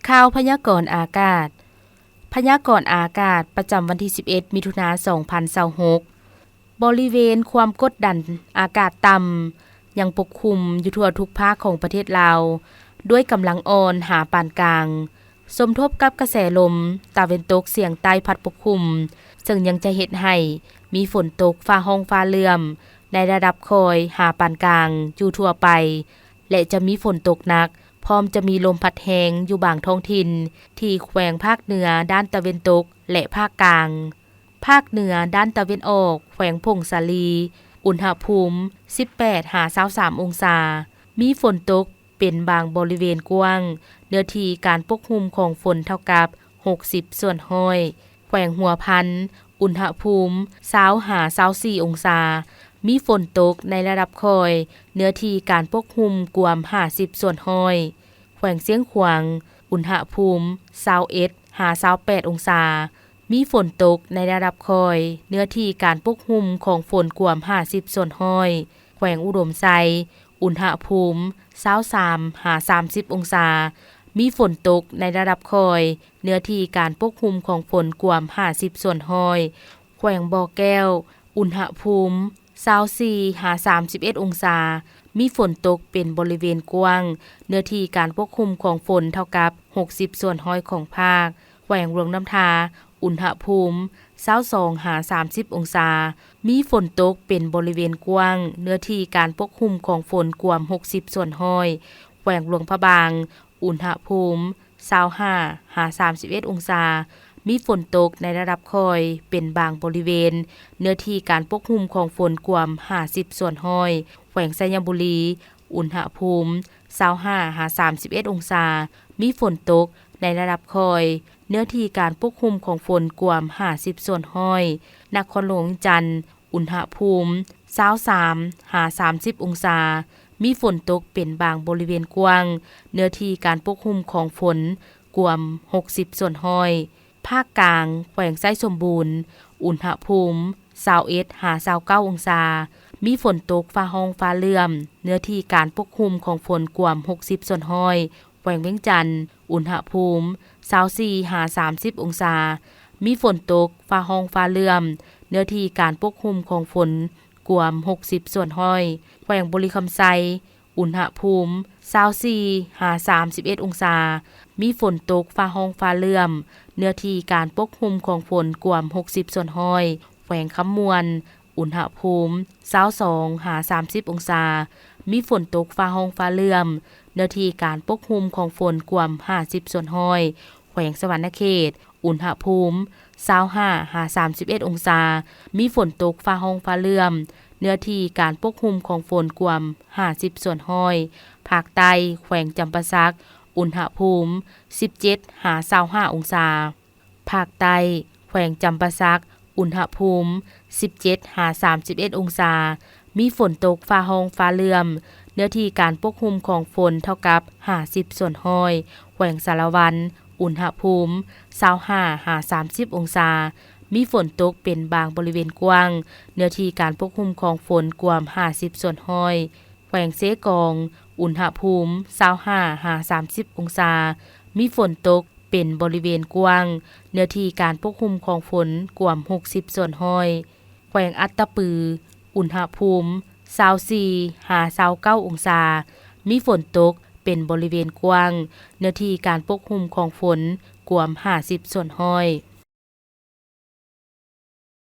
ຂ່າວພະຍາກອນອາກາດ. ພະຍາກອນອາກາດປະຈຳວັນທີສິບເອັດ ມິຖຸນາ ສອງພັນຊາວຫົກ. ບໍລິເວນຄວາມກົດດັນອາກາດຕ່ຳຍັງປົກຄຸມຢູ່ທົ່ວທຸກພາກຂອງປະເທດລາວ ດ້ວຍກຳລັງອ່ອນຫາປານກາງ, ສົມທົບກັບກະແສລົມຕາເວັນຕົກສຽງໃຕ້ພັດປົກຄຸມ, ເຊິ່ງຍັງຈະເຮັດໃຫ້ມີຝົນຕົກຟ້າຮ້ອງຟ້າເຫຼື້ອມໃນລະດັບຄ່ອຍຫາປານກາງຢູ່ທົ່ວໄປ ແລະ ຈະມີຝົນຕົກໜັກ, ພ້ອມຈະມີລົມພັດແຮງຢູ່ບາງທ້ອງຖິ່ນ ທີ່ແຂວງພາກເໜືອດ້ານຕາເວັນຕົກ ແລະ ພາກກາງ. ພາກເໜືອດ້ານຕາເວັນອອກ ແຂວງຜົ້ງສາລີ, ອຸນຫະພູມ ສິບແປດຫາຊາວສາມ ອົງສາ, ມີຝົນຕົກເປັນບາງບໍລິເວນກວ້າງ, ເນື້ອທີ່ການປົກຄຸມຂອງຝົນເທົ່າກັບ ຫົກສິບສ່ວນຮ້ອຍ. ແຂວງຫົວພັນ, ອຸນຫະພູມ ຊາວຫາຊາວສີ່ ອົງສາ, ມີຝົນຕົກໃນລະດັບຄ່ອຍ, ເນື້ອທີ່ການປົກຄຸມກວມ ຫ້າສິບສ່ວນຮ້ອຍ. ແຂວງຊຽງຂວາງ, ອຸນຫະພູມ ຊາວເອັດຫາຊາວແປດ ອົງສາ, ມີຝົນຕົກໃນລະດັບຄ່ອຍ, ເນື້ອທີ່ການປົກຄຸມຂອງຝົນກວມ ຫ້າສິບສ່ວນຮ້ອຍ. ແຂວງອຸດົມໄຊ, ອຸນຫະພູມ ຊາວສາມຫາສາມສິບ ອົງສາ, ມີຝົນຕົກໃນລະດັບຄ່ອຍ, ເນື້ອທີ່ການປົກຄຸມຂອງຝົນກວມ ຫ້າສິບສ່ວນຮ້ອຍ. ແຂວງບໍ່ແກ້ວ, ອຸນຫະພູມ ຊາວສີ່ຫາສາມສິບເອັດ ອົງສາ, ມີຝົນຕົກເປັນບໍລິເວນກວ້າງ, ເນື້ອທີ່ການປົກຄຸມຂອງຝົນເທົ່າກັບ ຫົກສິບສ່ວນຮ້ອຍຂອງພາກ. ແຂວງຫຼວງນ້ຳທາ, ອຸນຫະພູມ ຊາວສອງຫາສາມສິບ ອົງສາ, ມີຝົນຕົກເປັນບໍລິເວນກວ້າງ, ເນື້ອທີ່ການປົກຄຸມຂອງຝົນກວມ ຫົກສິບສ່ວນຮ້ອຍ. ແຂວງຫຼວງພະບາງ, ອຸນຫະພູມ ຊາວຫ້າຫາສາມສິບເອັດ ອົງສາ, ມີຝົນຕົກໃນລະດັບຄ່ອຍເປັນບາງບໍລິເວນ, ເນື້ອທີ່ການປົກຄຸມຂອງຝົນກວມ ຫ້າສິບສ່ວນຮ້ອຍ. ແຂວງໄຊຍະບູລີ, ອຸນຫະພູມ ຊາວຫ້າຫາສາມສິບເອັດ ອົງສາ, ມີຝົນຕົກໃນລະດັບຄ່ອຍ, ເນື້ອທີ່ການປົກຄຸມຂອງຝົນກວມ ຫ້າສິບສ່ວນຮ້ອຍ. ນະຄອນຫຼວງວຽງຈັນ, ອຸນຫະພູມ ຊາວສາມຫາສາມສິບ ອົງສາ, ມີຝົນຕົກເປັນບາງບໍລິເວນກວ້າງ, ເນື້ອທີ່ການປົກຄຸມຂອງຝົນກວມ ຫົກສິບສ່ວນຮ້ອຍ. ພາກກາງ, ແຂວງໄຊສົມບູນ, ອຸນຫະພູມ ຊາວເອັດຫາຊາວເກົ້າ ອົງສາ, ມີຝົນຕົກຟ້າຮ້ອງຟ້າເຫຼື້ອມ, ເນື້ອທີ່ການປົກຄຸມຂອງຝົນກວມ ຫົກສິບສ່ວນຮ້ອຍ. ແຂວງວຽງຈັນ, ອຸນຫະພູມ ຊາວສີ່ຫາສາມສິບ ອົງສາ, ມີຝົນຕົກ, ຟ້າຮ້ອງ, ຟ້າເຫຼື້ອມ, ເນື້ອທີ່ການປົກຄຸມຂອງຝົນກວມ ຫົກສິບສ່ວນຮ້ອຍ. ແຂວງບໍລິຄຳໄຊ, ອຸນຫະພູມ ຊາວສີ່ຫາສາມສິບເອັດ ອົງສາ, ມີຝົນຕົກ, ຟ້າຮ້ອງ, ຟ້າເຫຼື້ອມ, ເນື້ອທີ່ການປົກຄຸມຂອງຝົນກວມ ຫົກສິບສ່ວນຮ້ອຍ. ແຂວງຄຳມ່ວນ, ອຸນຫະພູມ ຊາວສອງຫາສາມສິບ ອົງສາ, ມີຝົນຕົກ, ຟ້າຮ້ອງ, ຟ້າເຫຼື້ອມ, ເນື້ອທີ່ການປົກຄຸມຂອງຝົນກວມ ຫ້າສິບສ່ວນຮ້ອຍ. ແຂວງສະຫວັນນະເຂດ, ອຸນຫະພູມ ຊາວຫ້າຫາສາມສິບເອັດ ອົງສາ, ມີຝົນຕົກ, ຟ້າຮ້ອງ, ຟ້າເຫຼື້ອມ, ເນື້ອທີ່ການປົກຄຸມຂອງຝົນກວມ ຫ້າສິບສ່ວນຮ້ອຍ. ພາກໃຕ້, ແຂວງຈຳປາສັກ, ອຸນຫະພູມ ສິບເຈັດຫາຊາວຫ້າ ອົງສາ. ພາກໃຕ້, ແຂວງຈຳປາສັກ, ອຸນຫະພູມ ສິບເຈັດຫາສາມສິບເອັດ ອົງສາ, ມີຝົນຕົກ, ຟ້າຮ້ອງ, ຟ້າເຫຼື້ອມ, ເນື້ອທີ່ການປົກຄຸມຂອງຝົນເທົ່າກັບ ຫ້າສິບສ່ວນຮ້ອຍ. ແຂວງສາລະວັນ, ອຸນຫະພູມ ຊາວຫ້າຫາສາມສິບ ອົງສາ, ມີຝົນຕົກເປັນບາງບໍລິເວນກວ້າງ, ເນື້ອທີ່ການປົກຄຸມຂອງຝົນກວມ ຫ້າສິບສ່ວນຮ້ອຍ. ແຂວງເຊກອງ, ອຸນຫະພູມ ຊາວຫ້າຫາສາມສິບ ອົງສາ, ມີຝົນຕົກ ເປັນບໍລິເວນກວ້າງ, ເນື້ອທີ່ການປົກຄຸມຂອງຝົນກວມ ຫົກສິບສ່ວນຮ້ອຍ. ແຂວງອັດຕະປື, ອຸນຫະພູມ ຊາວສີ່ຫາຊາວເກົ້າ ອົງສາ, ມີຝົນຕົກເປັນບໍລິເວນກວ້າງ, ເນື້ອທີ່ການປົກຄຸມຂອງຝົນກວມ ຫ້າສິບສ່ວນຮ້ອຍ.